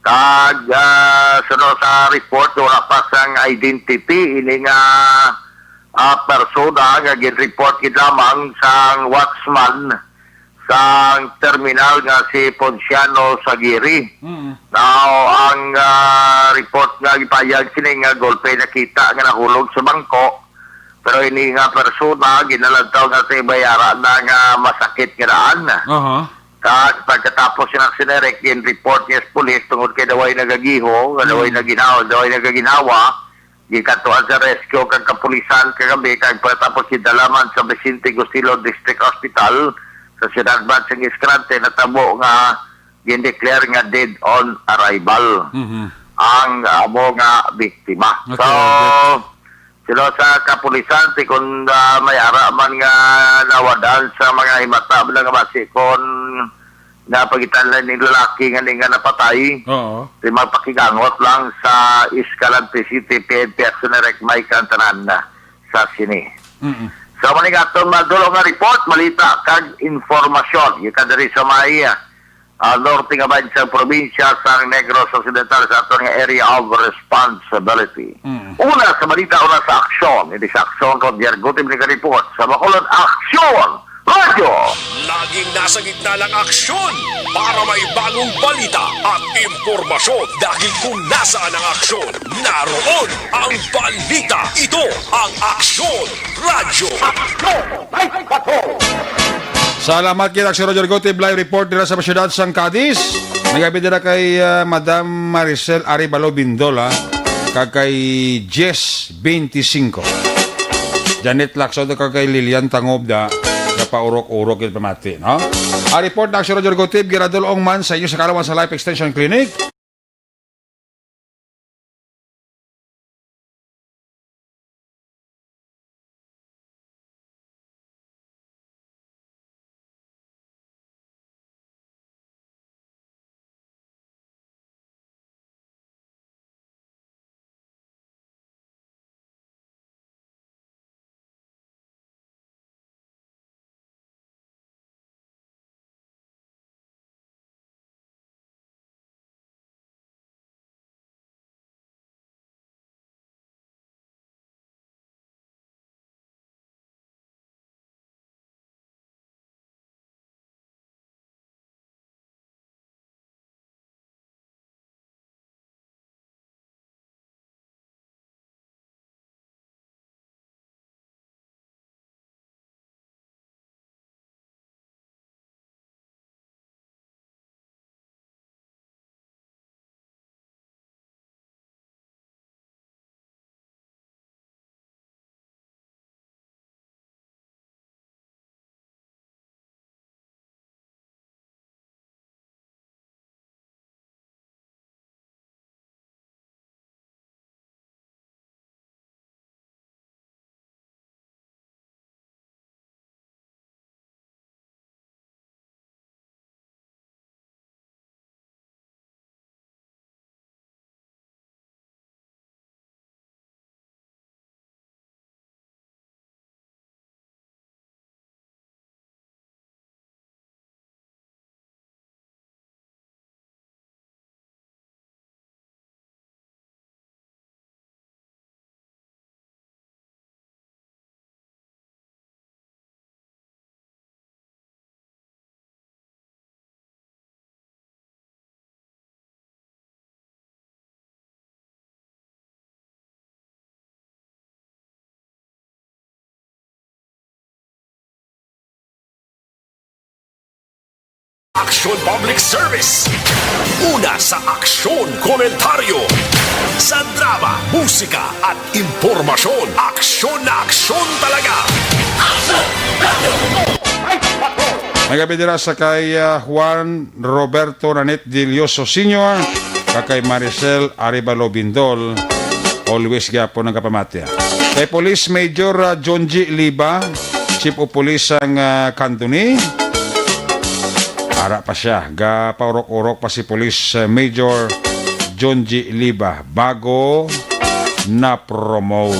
Kag, ah, suno sa report, wala pa sang identity ini nga, ah, persona nga gin-report gid lamang sang watchman sang terminal nga si Ponciano Sagiri. Mm. Now, ang, ah, report nga gipahayag sini nga golpe nakita nga nahulog sa bangko, pero ini nga persona ginalantaw nga sa ibayara na nga masakit nga daan. Aha. Kag pagkatapos sina Sinerek, gin-report niya sa pulis tungod kay daway nagagiho, nga daway Mm. naginawa, daway nagaginhawa, gikatuan sa rescue kag kapulisan kagabi, kag pagkatapos gidala man sa Vicente Gustilo District Hospital sa siyudad man sang Escrante, natabo nga gindeclare nga dead on arrival Mhm. ang amo nga biktima. Okay, So, Albert. sila sa kapulisan, ti kun, ah, may ara man nga nawad-an sa mga himata, nga basi kon napagitan lang ni lalaki nga ni nga napatay, Oo. ti magpakigangot lang sa Escalante City P N P at sa Narek Mike ang tanan na sa sini. Mm-mm. Sa maning aton madulong nga report, malita kag informasyon, gikan diri sa may, ah, norte nga bahin sa probinsya sang Negros Occidental sa aton nga area of responsibility. Mm. Una sa balita, una sa aksyon. Hindi sa aksyon, Roger Gutib ni report sa Bacolod Aksyon Radyo. Laging nasa gitna ng aksyon para may bagong balita at impormasyon. Dahil kung nasaan ang aksyon, naroon ang balita. Ito ang Aksyon Radyo. Salamat kay Aksyon Radyo Gutib, live report dira sa siyudad sang Cadiz. Nagabi dira kay, ah, Madam Maricel Arevalo Bindol, ah, kag kay Jess twenty-five. Janet Lacson kag kay Lilian Tangob da, napaurok-urok yung pamati, no? Ang report na Aksyon Radyo Gutib, giradulong man sa inyo sa Kalawan sa Life Extension Clinic. Aksyon Public Service. Una sa aksyon, komentaryo. Sa drama, musika, at impormasyon. Aksyon na aksyon talaga. May gabi dira sa kay, ah, Juan Roberto Nanit Dilioso Senior, kag kay Maricel Arevalo Bindol, always gyapon nagapamati. Kay Police Major, ah, John G. Liba, Chief of Police sang, ah, Candoni. Ara pa siya, gapaurok-urok pa si Police, ah, Major John G. Liba, bago na-promote.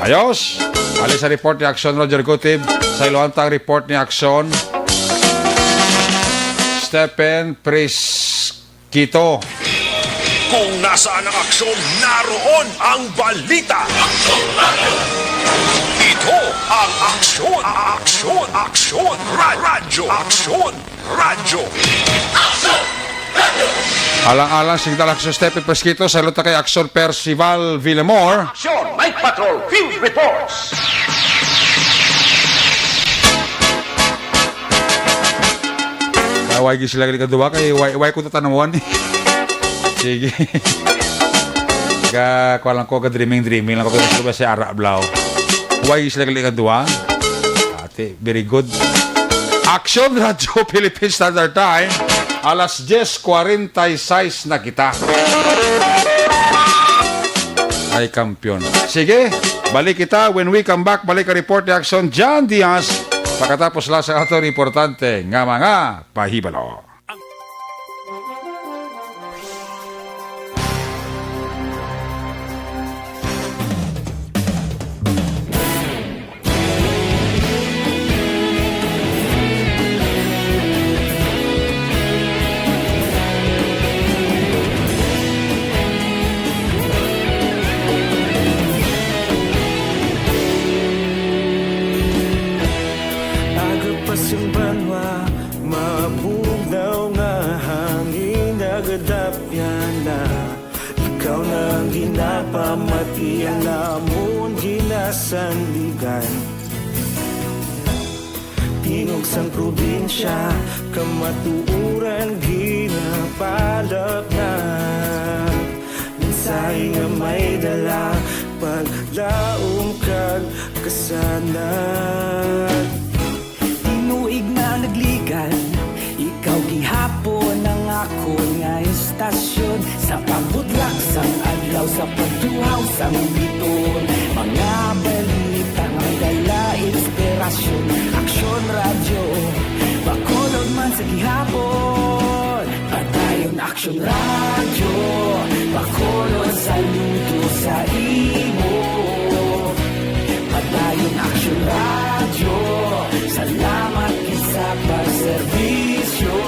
Ayos! Ali sa report ni Aksyon Roger Gutib. Sa iluhantang report ni Aksyon, Stephen Prisquito. Kung nasaan ang aksyon, naroon ang balita. Ito ang Aksyon, Aksyon, Aksyon, Ra-, Radyo, Aksyon, Radyo. Alang-alang sing dalag sa Stephen Fresquito, salud ta kay Aksyon Percival Villamor. Aksyon, Night Patrol, Field Reports. Kaway gyud sila gali kaduha kay way, way ko tatanawon. Sige. Ga, kuha lang ko, ga dreaming, dreaming lang ko, pero sa si Ara Blau. Way sila gali kaduha. Ate, very good. Aksyon Radyo Philippine Standard Time, alas diyes kwarenta y seis na kita. Ay, kampiyon. Sige, balik kita. When we come back, balik ang report ni Aksyon John Diaz. Pagkatapos lang sa aton importante nga mga pahibalo. Aga pa sing banwa, mabugnaw nga hangin nagadapyan na. Ikaw na ang ginapamati, ang amon ginasandigan. Tingog sang probinsya, kamatuoran ginapalapnag. Mensahe nga may dala, paglaom kag kasanag. Tinuig na nagligan, ikaw gihapon ang akon nga istasyon. Sa pagbutlak sang adlaw, sa pagtuhaw sang biton, mga balita may dala inspirasyon. Aksyon Radyo, Bacolod man sa gihapon. Padayon Aksyon Radyo, Bacolod, saludo sa imo. Padayon Aksyon Radyo, salamat gid sa pagserbisyo.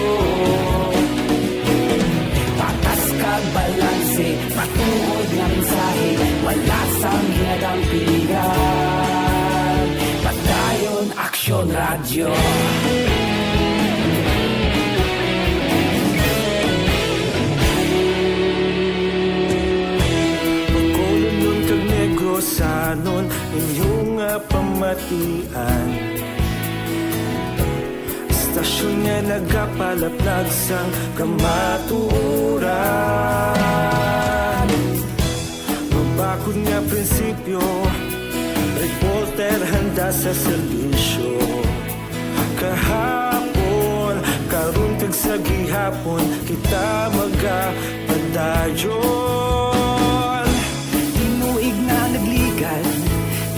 Patas kag balanse, matuod nga mensahe, wala sang ginadampigan. Padayon Aksyon Radyo. Bacolodnon kag Negrosanon, inyo nga pamatian. Istasyon nga nagapalaplag sang kamatuoran. Mabakod nga prinsipyo, reporter handa sa serbisyo. Kahapon, karon kag sa gihapon, kita magapadayon. Tinuig na nagligan,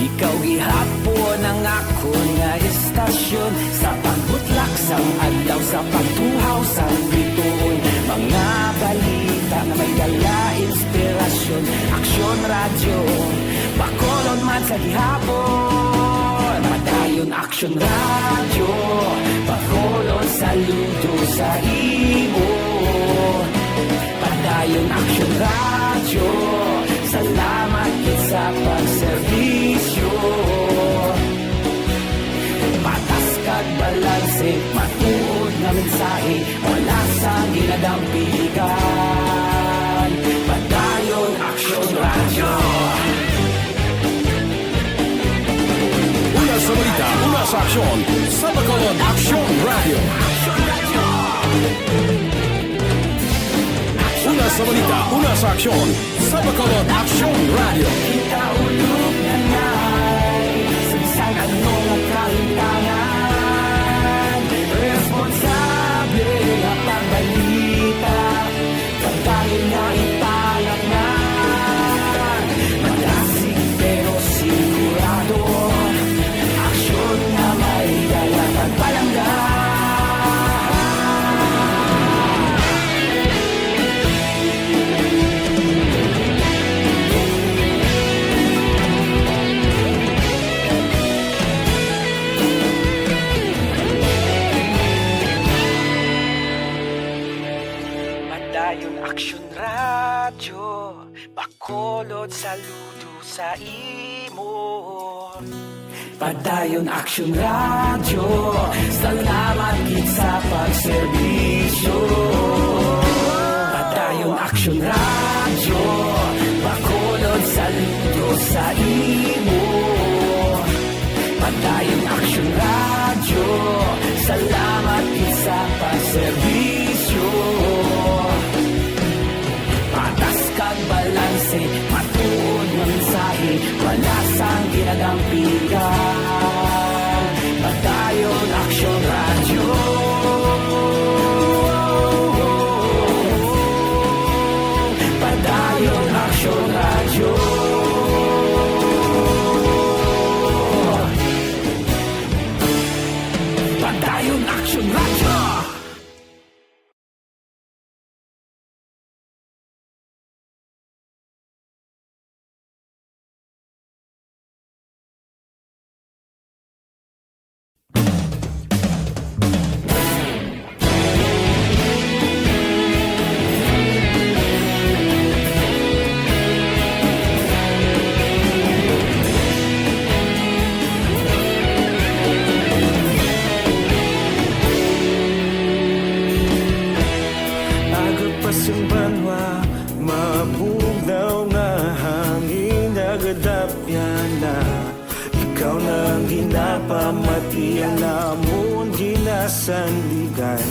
ikaw gihapon ang akon nga istasyon. Sa pagbutlak sang adlaw, sa pagtuhaw sang bituon, mga balita nga may dala inspirasyon. Aksyon Radyo, Bacolod man sa gihapon. Padayon Aksyon Radyo, Bacolod, saludo sa imo. Padayon Aksyon Radyo, salamat gid sa pagserbisyo. Patas kag balanse, matuod nga mensahe, wala sang ginadampigan. Padayon Aksyon Radyo. Una sa balita, una sa aksyon, sa Bacolod, Aksyon Radyo. Una sa balita, una sa aksyon, sa Bacolod, Aksyon Radyo. Kita ulog na nay, sa bisan ano nga kalimtangan, responsable nga pagbalita. Pagkain nga ipangatngan, madasig pero sigurado. Aksyon nga may dala kag palangga. Saludo sa imo. Padayon Action Radio, salamat gid sa pagserbisyo. Padayon Action Radio, Bacolod, saludo sa imo. Padayon Action Radio, salamat gid sa pagserbisyo. Patas kag balanse, matuod nga mensahe, wala sang ginadampigan. Padayon Action Radio. Padayon Action Radio. Padayon Action Radio. Aga pa sang banwa, mabugnaw nga hangin nagadapyan na. Ikaw na ang ginapamati, ang amon ginasandigan.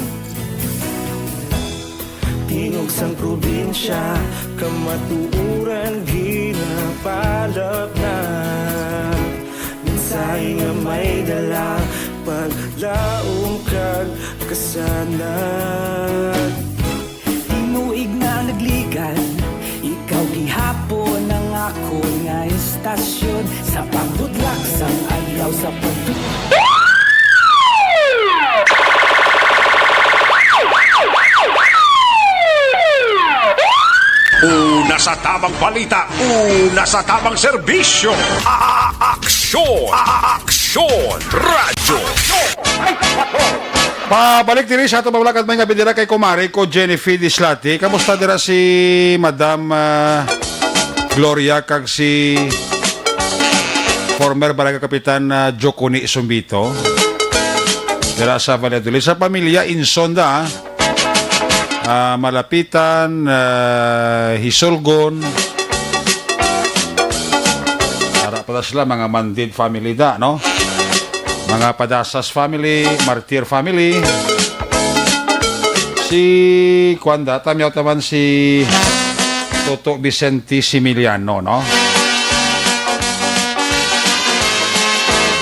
Tingog sang probinsya, kamatuoran ginapalapnat. Mensahe nga may dala, paglaom kag kasanag. Tinuig na nagligan, ikaw gihapon ang akon nga istasyon. Sa pagbudlak sang adlaw, sa pagtu- Una sa tamang balita, una sa tamang serbisyo. A-, a-, aksyon, a-, a-, aksyon, radyo. Pabalik diri sa ato mga vlog at may nga bidira kay kumare ko, Jennifer Dislati. Kamusta dira si Madam, ah, Gloria kag si former Barangay Kapitan, ah, Joconi Sumbito? Dira sa Valladolid. Sa pamilya, Insonda, ah. Ah, Malapitan, ah, Hisulgon. Ara pa sila, mga Mandid family da, no? Mga Padasas family, Martir family. Si, kuwan da, tamyaw taman si Toto Vicente Similiano, no?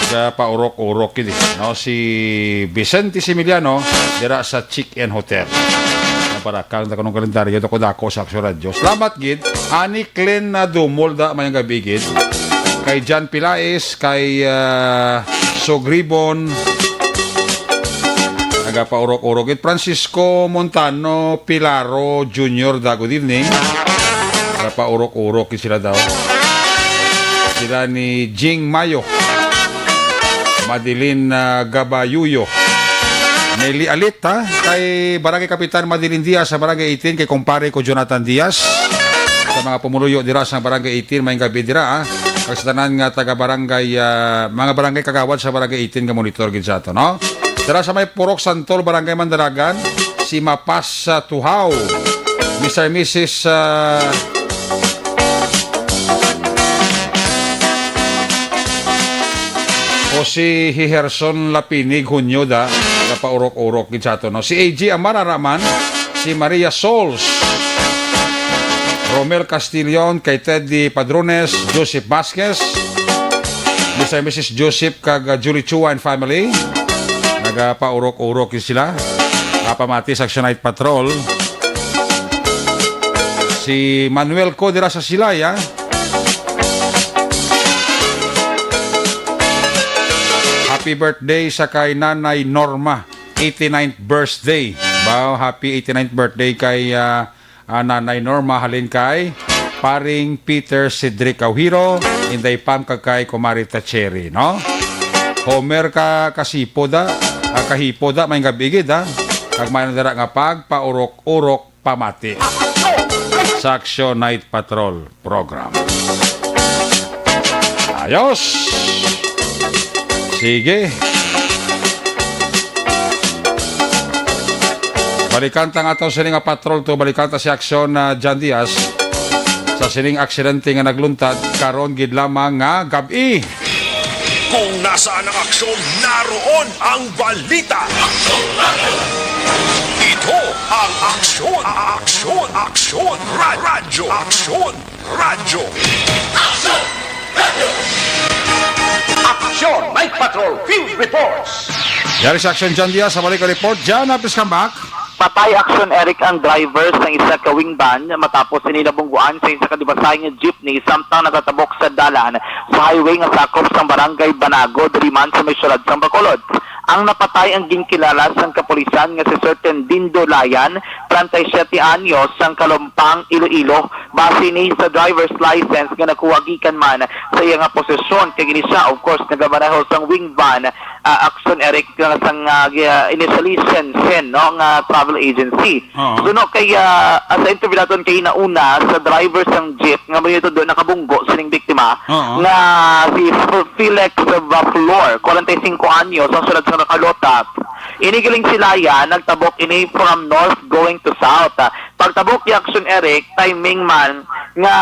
Sa paurok-urok ini, no? Si Vicente Similiano, dira sa Chick Inn Hotel. Naparakang na kanong kalendaryo, dako-dako sa Aksyon Radyo. Salamat gid, ani Clen na Dumol da, mayang gabi gid. Kay John Pilais, kay, ah, Sogribon, nagapaurok-urok gid. Francisco Montano Pilaro Junior da, good evening. Nagapaurok-urok gid sila daw. Sila ni Jing Mayo. Madeline, ah, Gabayuyo. Nelly Alit, ha? Kay Barangay Kapitan Madeline Diaz sa Barangay eighteen, kay kumpare ko Jonathan Diaz. Sa mga pumuluyo dira sa Barangay eighteen, may gabi dira, ha? Kag sa tanan nga taga barangay, ah, mga barangay kagawad sa Barangay eighteen nga monitor gid sa ato, no? Dira sa may Purok Santol, Barangay Mandaragan, si Mapas sa Tuhaw. Mister and Missus, ah, O si Hiherson Lapinig Hunyo da, napaurok-urok gid sa ato, no? Si A G Amara Raman, si Maria Sols, Romel Castillon, kay Teddy Padrones, Joseph Vasquez, Mister and Missus Joseph kag, uh, Julie Chua and family. Nagapaurok-urok gid sila. Kapamati sa Action Night Patrol. Si Manuel ko dira sa Silay, ah. Happy birthday sa kay Nanay Norma, eighty-ninth birthday. Wow, happy eighty-ninth birthday kay, ah, ah, Nanay Norma, halin kay paring Peter Cedric Auhiro, Inday Pam, kag kay Kumari Tacheri, no? Homer ka, kasipo da, ah, kahipo da, may gabi gid, ah. Kag may dira nga pagpaurok-urok pamati sa Action Night Patrol program. Ayos. Sige. Balikan ta nga ato sini nga patrol to, balikan ta si Aksyon na John Diaz sa sining aksidente nga nagluntad karon gid lamang nga gab-i. Kung nasaan ang aksyon, naroon ang balita. Ito ang Aksyon, Aksyon, Aksyon, Ra- Radyo, Aksyon, Radyo. Aksyon, Night Patrol, Field Reports. Yari sa Aksyon, John Diaz, sa balik ang report. John, please come back. Patay, Aksyon Eric, ang driver sa isa ka wing van matapos ini nabungguan sa isa ka dibasay nga jeepney samtang nagatabok sa dalan sa highway nga sakop sang Barangay Banago, diri man sa may siyudad sang Bacolod. Ang napatay ang ginkilala sang kapulisan nga si Sir Tendindo Layan, treinta y siete anyos, sang Kalumpang, Iloilo. Base ni sa driver's license nga nakuha gikan man sa iya nga posesyon, kag ini siya, of course, nagamaneho sang wing van, ah, Aksyon Eric, nga sang, ah, gi- ah, initially Shenzhen, no, nga travel agency. Oo. Suno kay, ah, ah, sa interview naton kay nauna sa driver sang jeep nga may tudo nakabunggo sining biktima Oo. nga si Felix Baflor, forty-five anyos, ang siyudad sa Carlota. Ini galing si Layan, nagtabok ini from north going to south. Pagtabok ni Aksyon Eric, timing man nga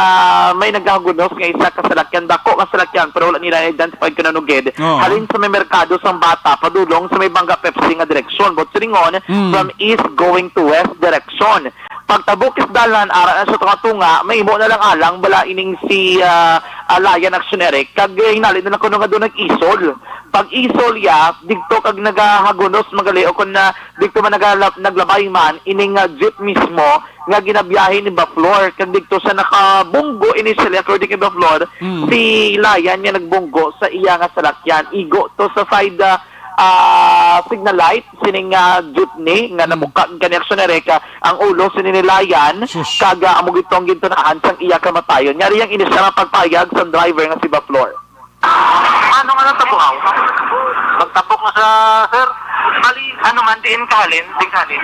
may naghagunos nga isa ka salakyan, dako nga salakyan, pero wala nila identified kung ano gid. Oo. Halin sa may merkado sang Bata, padulong sa may Bangga Pepsi nga direksyon. But silingon, Mm. from east going to west direction. Pagtabok is dalan, ara na sa tunga-tunga, may imo na lang alang bala ining si, ah, ah, Layan Aksyon Eric, kag, eh, hinali na lang kuno nga doon nag-isol. Pag-isol ya, didto kag nagahagunos, magali, o kung na, didto man nagala-, naglabay man, ining, ah, jeep mismo, nga ginabiyahe ni Baflor, kag didto sa nakabunggo initially, according kay Baflor, Mm. si Layan nga nagbunggo sa iya nga salakyan. Igo to sa side, ah, ah, signal light, sining, ah, jeepney nga Mm. nabuka kani Aksyon Eric, ah, ang ulo sini ni Layan, Sus. kag, ah, amo gid tong gintunaan sang iya kamatayon. Yari ang inisyal nga pagpayag sang driver nga si Baflor. Ano nga nang tabuhaw? Magtabok na sa, sir. Bali, ano man, diin kahalin, diin kahalin.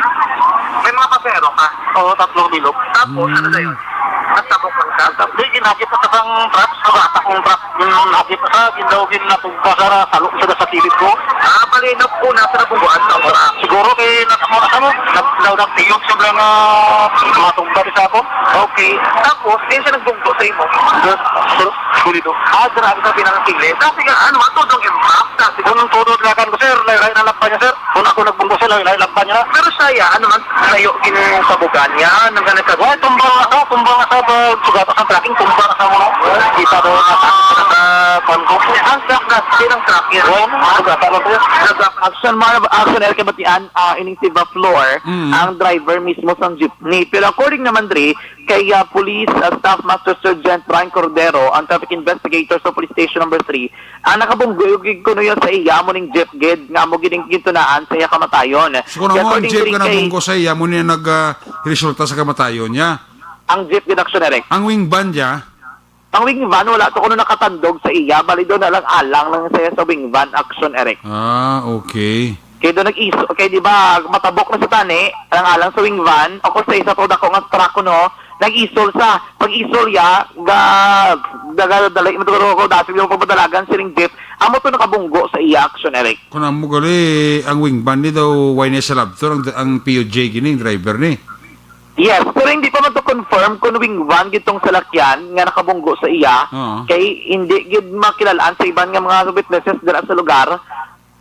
May mga pasahero ka? Oo, tatlong bilog. Tapos, ano na yun? Mm. Nagtabok lang siya. Di, ginagip na sa sang truck, sa bata kong truck. Mm, agip na sa, gindaw, ginatugpa sa, salok siya sa kilid ko. Ah, bali, nag-, una sa nabungguan sa mura. Siguro kay nasa mura sa mo, nag-, daw nagtiyok siya lang, ah, matumba sa ako. Okay. Tapos, diin siya nagbunggo sa imo? Yes, sir. Kulido. Ah, grabe sa pinangkilid. Kasi nga, ano, matudong impact. Kasi kung todo lakan ko, sir, layo-layo na laban niya, sir. Kung ako nagbunggo, sir, layo-layo laban niya. Pero siya, ano man, layo gin sa bugan niya, nang ganun ka. Wala, tumbang na to, tumbang na sa pag-, sugat sa tracking, tumbang na sa mga. Kita daw na sa, sa, kwan ko. Ang truck na, din ang truck niya. Wala, sugat na to. Action, mga action, Eric Batian, ah, ining si Baflor, Mm. ang driver mismo sang jeepney. Pero according naman diri, kay, ah, Police, ah, Staff Master Sergeant Brian Cordero, ang traffic investigator sa Police Station Number Three, ang nakabunggo gid kuno yun sa iya, amo ning jeep gid, nga amo gid ang gintunaan sa iya kamatayon. So, kung Kaya amo ang according jeep to nga kay nabunggo sa iya, amo niya nag, ah, resulta sa kamatayon niya? Ang jeep gid, Action Eric. Ang wing van niya? Ang wing van, wala to kuno nakatandog sa iya, bali daw na lang alang lang sa iya sa wing van, Action Eric. Ah, okay. Kay do nag-iso, kay di ba, matabok na sa tani, ang alang sa wing van, o kung sa isa to dako nga truck, no, nag-isol sa, pag-isol ya, ga, daga, dali, maturo ko, dasig yung pagpadalagan, siling jeep, amo to nakabunggo sa iya, Action Eric. Kung amo gali, ang wing van ni daw, why niya sa labtor, ang, ang P U J gini, ang driver ni? Yes, pero hindi pa man to confirm kung wing van gitong salakyan nga nakabunggo sa iya, Oo. kay hindi gid makilalaan sa iban nga mga witnesses dira sa lugar.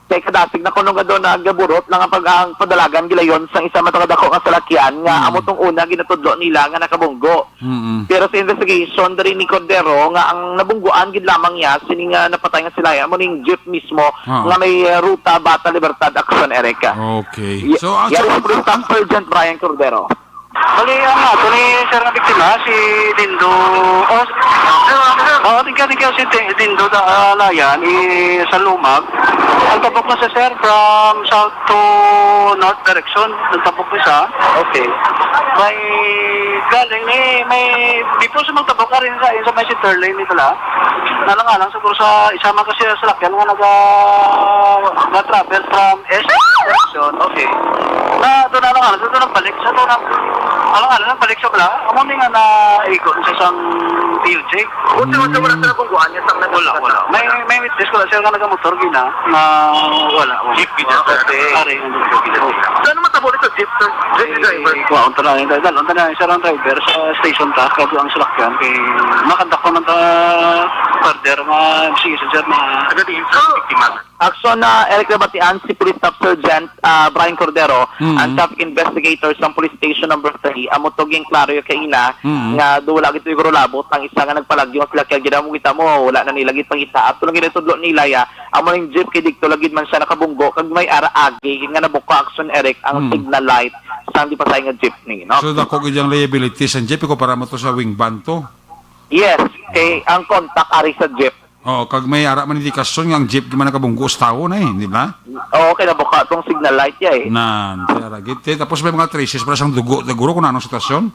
Kay kadasig na kuno nga daw nagaburot lang ang pag-, ang padalagan gilayon sang isa man to kadako nga salakyan nga Hmm. amo tong una ginatudlo nila nga nakabunggo. Mm-mm. Pero sa investigation diri ni Cordero nga ang nabungguan gid lamang niya sini nga napatay nga si Layan amo ning jeep mismo Ah. nga may, uh, ruta Bata Libertad, Action Eric. Okay. Y-, So, ah, yari so, si Police Staff ang Sergeant Brian Cordero. Bali, ang ato ni sir nga biktima, si Dindo. Oh, oh, tingka, tingka, si Ti-, Dindo da, ah, Layan, ni Salumag. Ang tabok na sa sir from south to north direction. Nagtabok na siya. Okay. May galing ni, may, before siya magtabok, ka rin sa, sa may center lane nito lang. Nalang-alang siguro sa isa man kasi sa salakyan nga naga-, nag-travel from east direction. Okay. Na, doon nalang-alang, doon nagbalik. Sa doon na, nalang-alang, nagbalik siya pala. Amo ni nga naigo sa isang T L J. Buti man sa wala sila kung kuhaan niya sa Wala, wala. May, may witness ko na, sir, nga nagamotor gina, nga wala, wala. Jeep gina, sir. Okay. Ari, ang jeep gina. So, ano matabo nito, jeep, sir? Jeep Eh, driver? Kuha, unta na, dal-, unta na, sir, ang driver sa station ta, kaya ang salakyan, kay makanta ko ng ta-, order, nga, sige, sir, na Taga diin sa biktima? Action na, Eric Nabatian, si Police Staff Sergeant, ah, Brian Cordero, Mm. ang traffic investigator sa Police Station Number Three. Amo to ginklaro yung kaina Mm. nga do wala gid siguro labot ang isa nga nagpalagyo nga sila kaya gid amo kita mo, wala na nila gid pangita. Ato lang gid tudlo nila ya, amo ning jeep kay dikto lagi man siya nakabunggo kag may ara agi nga nabuka, Action Eric, ang Mm. signal light sang di pa sa nga jeepney, no? So, dako gid ang liability sa jeep, iko para mo to sa wing van to. Yes, kay ang contact ari sa jeep. Oh, kag may ara man indikasyon nga ang jeep di man nakabunggo sa tawo na eh, di ba? Oo, kay nabuka tong signal light ya eh. Nan, kaya ra gid. Eh, tapos may mga traces para sang dugo, siguro kung anong sitwasyon.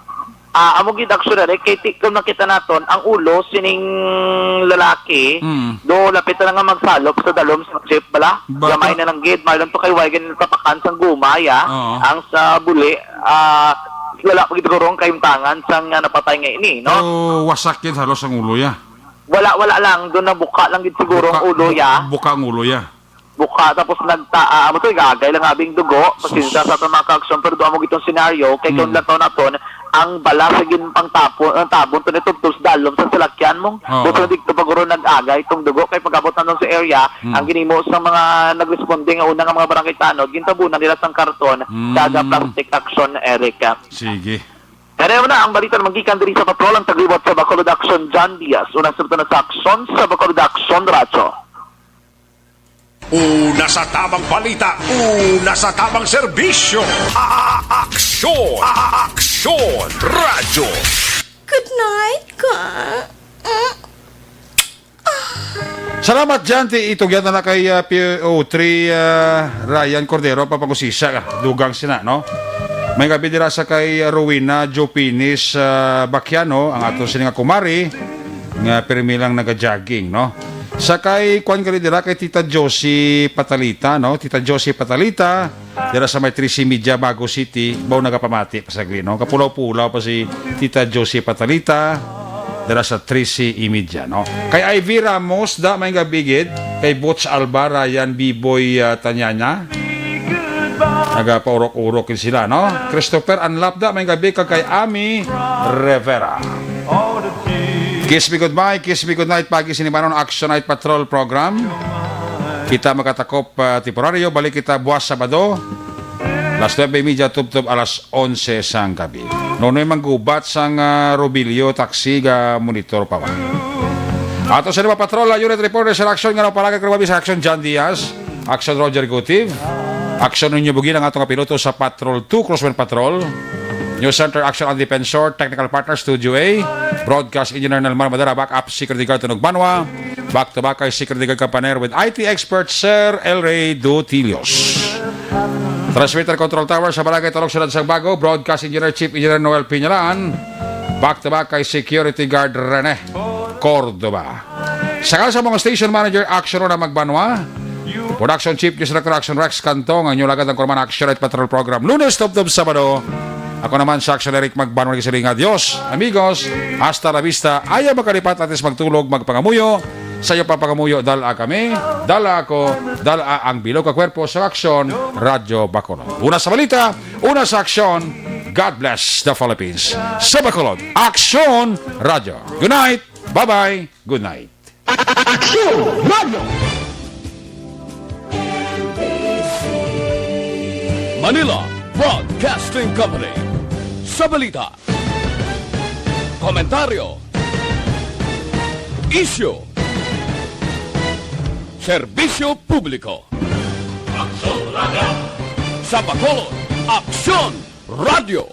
Ah, amo gid, actually, kay ti-, kung nakita naton, ang ulo sining lalaki, Mm. do lapit na nga magsalop sa dalom sa jeep bala. Bata- Gamay na lang gid, may lang to kay way ganin tapakan sang gumay, ah. Oo. Ang sa buli, ah, wala pa gid siguro ang kahimtangan sang, ah, napatay nga ini, no? Pero wasak gid halos ang ulo ya. Wala, wala lang. Doon na buka lang gid siguro ang Buka, ulo, bu-, ya. Buka ang ulo, ya. Buka, tapos nagta-, ah, amo to, igagay lang abing dugo. Sus. Pasensya sa atong mga ka-action, pero doon mo gitong senaryo. Kay kung Mm. lataw naton, ang bala sa ginpangtapon, ang tabon to ni tubtob sa dalom sa salakyan mo. Oo. Doon sa dito paguro nag-agay itong dugo. Kay pag-abot naton sa area, Mm. ang ginimo sa mga nagresponde nga una nga mga barangay tanod, gintabunan nila sang karton, Mm. kada plastic, Action, Eric. Sige. Pero na ang balita na magikan diri sa patrol, ang tagliwat sa Bacolod Action, John Diaz. Unang sabta na sa aksyon sa Bacolod Action Radyo. Una sa tamang balita, una sa tamang serbisyo. A-, a-, aksyon, a-, a-, aksyon, radyo. Good night, ka. Mm. Salamat dyan, ti itugyan na na kay, ah, P O three, ah, Ryan Cordero, papangusisa, ah, dugang sina, no? May gabi dira sa kay, ah, Rowena Jopinis, ah, Baquiano, ang ato sini nga kumari, nga pirmi lang naga-jogging, no? Sa kay, kwan gali dira, kay Tita Josie Patalita, no? Tita Josie Patalita, dira sa may trese Media, Bago City, baw nagapamati pa sagli, no? Kapulaw-pulaw pa si Tita Josie Patalita, dira sa trese y media, no? Kay Ivy Ramos, da, may gabigid. Kay Butch Alba, Ryan, Biboy, ah, Tanyanya. Nagapaurok-urok yun sila, no? Christopher Anlap, da, may gabi. Kag kay Ami Rivera. Kiss me goodbye, kiss me goodnight. Pagi sinimanon, Action Night Patrol Program. Kita makatakop, ah, temporaryo. Balik kita buwas Sabado, las nuebe y media tubtob alas onse sang gabi. Nonoy manggubat sang, ah, Robilio Taxi ga monitor pa ba. Ato sa lima patrol, ah, unit reporter sa action nga napalagay ko sa action, John Diaz, action Roger Gutiv, action ninyo bugin ang atong piloto sa Patrol two, Crosswind Patrol. News Center Action, Andy Pensor, Technical Partner Studio A, Broadcast Engineer Nelmar Madara, Backup Security Guard Tunog Banwa, Back to back kay Security Guard Kapaner with I T expert Sir El Rey Dutilios. Transmitter Control Tower sa Barangay Talog, Siyudad sang Bago, Broadcast Engineer Chief Engineer Noel Piñalan. Back to back kay Security Guard Rene Cordova. Sa kaso mga station manager, Action Rona Magbanwa. Production Chief, News Director Action Rex Cantong. Ang inyong lagad ang Kurman Action at Patrol Program. Lunes, tubtob Sabado. Ako naman sa Action Eric Magbanwa, nagsiling nga, "Adios, amigos, hasta la vista." Ayaw makalipat, atis magtulog, magpangamuyo. Sa iyo pa pangamuyo, dala kami, dala ako, dala ang bilog ka kwerpo sa Aksyon, Radyo Bacolod. Una sa balita, una sa aksyon. God bless the Philippines. Sa Bacolod, Aksyon, Radyo. Good night. Bye-bye. Good night. Aksyon, Radyo. Manila Broadcasting Company. Sa balita, komentaryo, isyu, serbisyo publiko. Aksyon Radyo. Sa Bacolod, Aksyon Radyo.